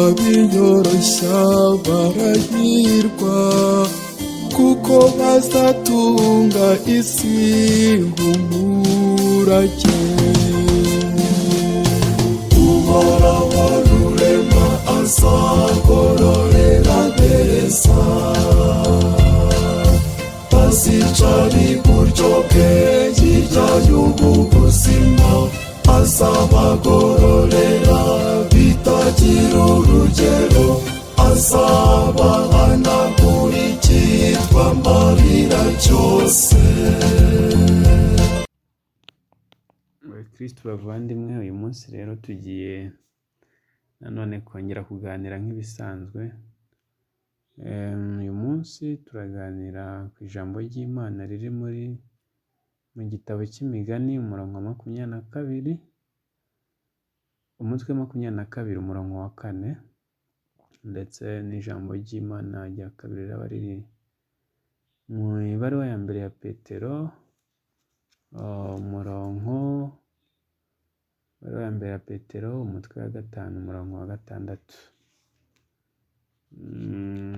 Abiyoroshya barahirwa, kuko bazatunga isi nk'umurage. Uhoraho Rurema azagororera beza, bazicara iburyo bwe hirya y'ubu buzima, azabagororera bitagira urugero, azabahanagura icyitwa amarira cyose. Bakristu bavandimwe, uyu munsi rero tugiye nanone kongera kuganira nk'ibisanzwe. Uyu munsi turaganira ku ijambo ry'Imana riri mu gitabo cy'Imigani, umurongo wa 22, umutwe 22, umurongo wa 4, ndetse n'ijambo ry'Imana rya kabiri riraba riri mu ibaruwa ya mbere ya Petero, umurongo, ibaruwa ya mbere ya Petero, umutwe wa 5, umurongo wa 6.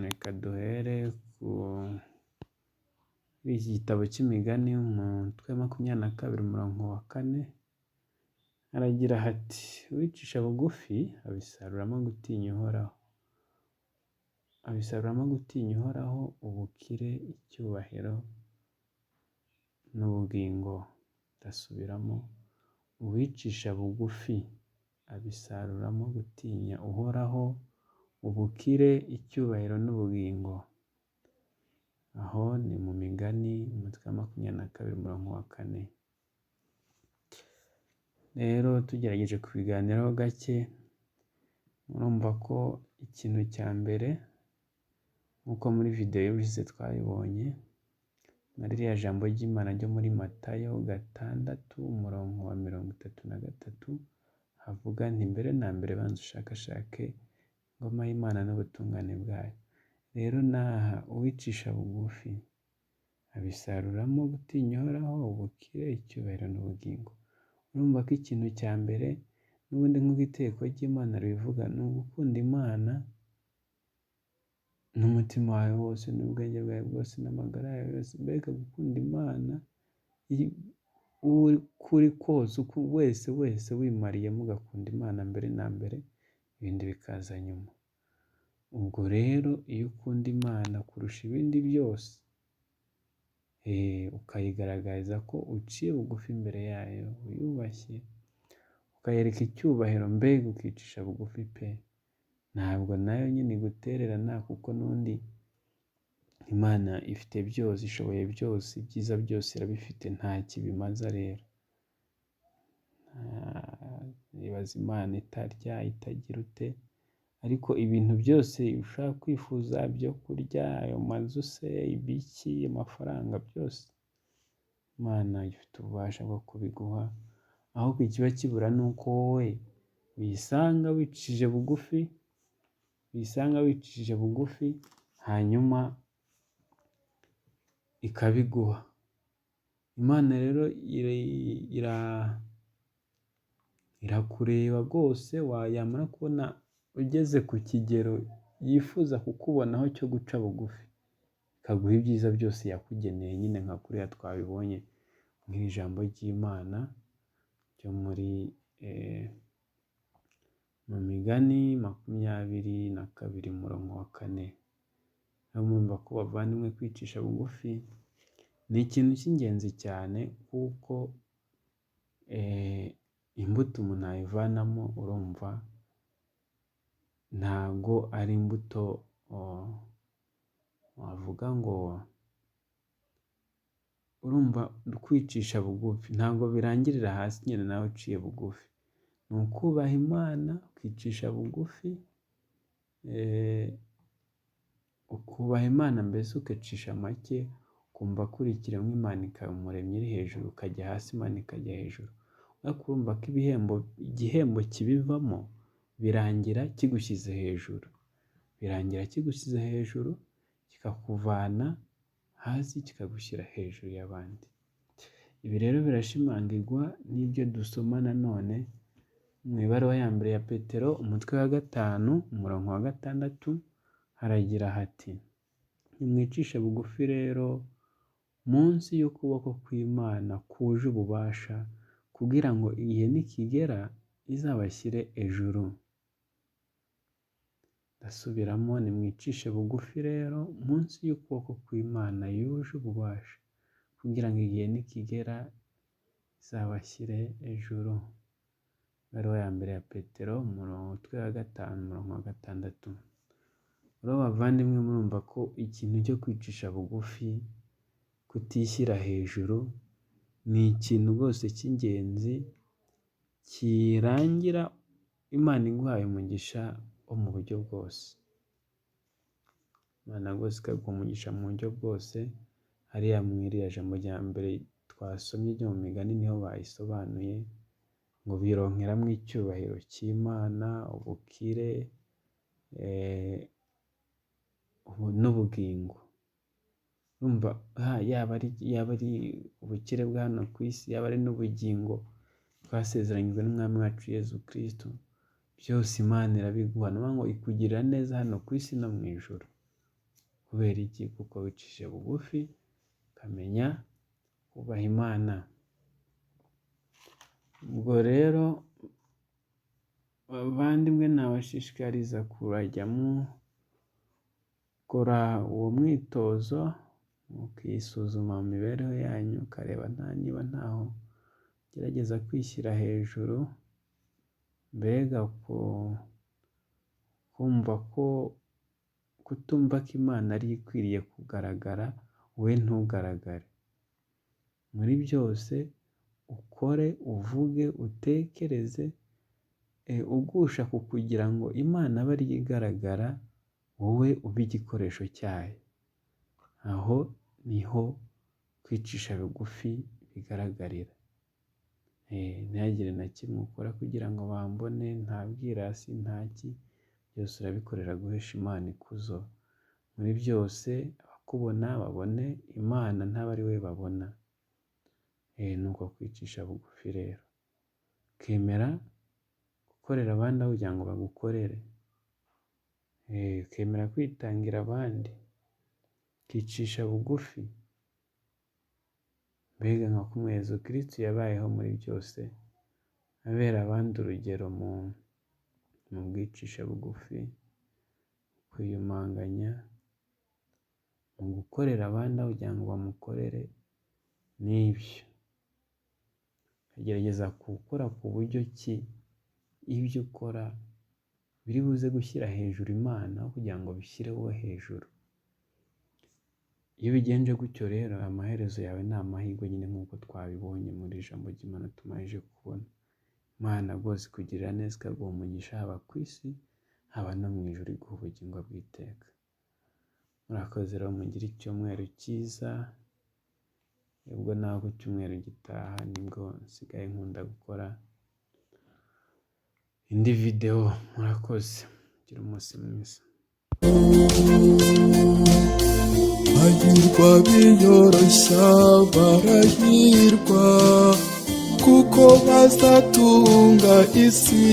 Reka duhere kuri iki gitabo cy'Imigani, umutwe wa 22, umurongo wa 4, haragira hati: "Uwicisha bugufi abisaruramo gutinya Uhoraho, abisaruramo gutinya Uhoraho, ubukire, icyubahiro n'ubugingo." Ndasubiramo: uwicisha bugufi abisaruramo gutinya Uhoraho, ubukire, icyubahiro n'ubugingo. Aho ni mu Migani, umutwe wa 22, umurongo wa 4. Rero tugerageje kubiganiraho gake, murumva ko ikintu cya mbere, nk'uko muri videwo y'ubushize twabibonye, na ririya jambo ry'Imana ryo muri Matayo 6, umurongo wa 33, havuga nti: "Mbere na mbere banza ushakashake ingoma y'Imana n'ubutungane bwayo." Rero n'aha, uwicisha bugufi abisaruramo gutinya Uhoraho, ubukire, icyubahiro n'ubugingo. Urumva ko ikintu cya mbere n'ubundi, nk'uko itegeko ry'Imana ribivuga, ni ugukunda Imana n'umutima wawe wose, n'ubwenge bwawe bwose, n'amagara yawe yose. Mbega gukunda Imana uko uri kose, uko wese wese wimariyemo, ugakunda Imana mbere na mbere, ibindi bikaza nyuma. Ubwo rero iyo ukunda Imana kurusha ibindi byose, ukayigaragariza ko uciye bugufi imbere yayo, wiyubashye, ukayereka icyubahiro, mbega ukicisha bugufi pe, ntabwo nayo nyine igutererana, kuko n'undi Imana ifite byose, ishoboye byose, ibyiza byose irabifite, nta kibimaza rero. Ibaza Imana itarya, itagira ute, ariko ibintu byose ushobora kwifuza byo kurya, ayo mazu se, ibiki, amafaranga, byose Imana ifite ububasha bwo kubiguha. Ahubwo ikiba kibura ni uko wowe uyisanga wicishije bugufi, uyisanga wicishije bugufi, hanyuma ikabiguha. Imana rero irakureba rwose, yamara kubona ugeze ku kigero yifuza kukubonaho cyo guca bugufi, ikaguha ibyiza byose yakugeneye nyine, nka kuriya twabibonye mu ijambo ry'Imana ryo muri mu Migani 22, umurongo wa 4. Murumva ko, bavandimwe, kwicisha bugufi ni ikintu cy'ingenzi cyane, kuko imbuto umuntu ayivanamo, urumva ntago ari imbuto wavuga ngo, urumva kwicisha bugufi ntabwo birangirira hasi nyine nawe uciye bugufi, ni ukubaha Imana, ukicisha bugufi, ukubaha Imana, mbese ugacisha make, ukumva ko uri ikiremwa, Imana ikaba umuremyi iri hejuru, ukajya hasi Imana ikajya hejuru. Ariko urumva ko ibihembo, igihembo kibivamo birangira kigushyize hejuru, birangira kigushyize hejuru, kikakuvana hasi kikagushyira hejuru y'abandi. Ibi rero birashimangirwa n'ibyo dusoma nanone Mu ibaruwa ya mbere ya Petero umutwe wa 5 umurongo wa 6 haragira hati: nimwicishe bugufi rero munsi y'ukuboko kw'Imana kuje ububasha, kugira ngo igihe nikigera izabashyire ejuru. Ndasubiramo, nimwicishe bugufi rero munsi y'ukuboko kw'Imana yuje ububasha, kugira ngo igihe nikigera izabashyire ejuru. Ibaruwa ya mbere ya Petero umutwe wa 5 umurongo wa 6. Rero bavandimwe, murumva ko ikintu cyo kwicisha bugufi, kutishyira hejuru, ni ikintu rwose cy'ingenzi kirangira Imana iguhaye umugisha wo mu buryo bwose. Imana rwose ikaguha umugisha mu buryo bwose. Hariya mu iriya jambo rya mbere twasomye ryo mu migani niho bayisobanuye ngo bironkeramo icyubahiro cy'Imana, ubukire n'ubugingo. Urumva yaba ari ubukire bwa hano ku isi, yaba ari n'ubugingo twasezeranyijwe n'Umwami wacu Yezu Kristo, byose Imana irabiguha. Ni ukuvuga ngo ikugirira neza hano ku isi no mu ijuru. Kubera iki? Kuko wicishije bugufi, ukamenya kubaha Imana. Ubwo rero bavandimwe, nabashishikariza kurajya mukora uwo mwitozo, mukisuzuma mu mibereho yanyu, ukareba niba ntaho ugerageza kwishyira hejuru, mbega kumva ko kutumva ko Imana ariyo ikwiriye kugaragara, wowe ntugaragare. Muri byose ukore, uvuge, utekereze, ugusha ku kugira ngo Imana abe ariyo igaragara, wowe ube igikoresho cyayo. Aho niho kwicisha bugufi bigaragarira. Ntihagire na kimwe ukora kugira ngo bambone, nta bwirasi, nta ki, byose urabikorera guhesha Imana ikuzo. Muri byose abakubona babone Imana, ntabe ari wowe babona. Ni uko kwicisha bugufi rero, ukemera gukorera abandi aho kugira ngo bagukorere, ukemera kwitangira abandi, ukicisha bugufi, mbega nka kumwe Yezu Kristo yabayeho muri byose, abera abandi urugero mu bwicisha bugufi, kwiyumanganya, mu gukorera abandi aho kugira ngo bamukorere, n'ibyo. Ukagerageza gukora ku buryo ki ibyo ukora biri buze gushyira hejuru Imana, aho kugira ngo bishyire wowe hejuru. Iyo ubigenje gutyo rero, amaherezo yawe ni amahirwe nyine, nk'uko twabibonye muri ijambo ry'Imana tumaze kubona. Imana rwose ikugirira neza, ikaguha umugisha haba ku isi, haba no mu ijuru, iguha ubugingo bw'iteka. Murakoze rero, mugire icyumweru cyiza. Ubwo naho ku cyumweru gitaha nibwo nsigaye nkunda gukora indi videwo. Murakoze, mugire umunsi mwiza. Hahirwa biyoroshya barahirwa, kuko bazatunga isi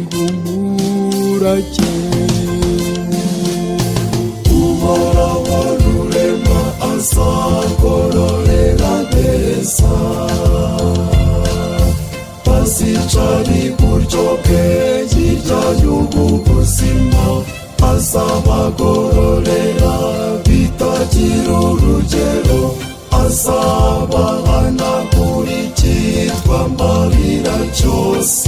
nk'umurage. Uhoraho Rurema azagororera neza, bazicara iburyo bwe hirya y'ubu buzima, azabagororera bitagira urugero, azabahanagura icyitwa amarira cyose.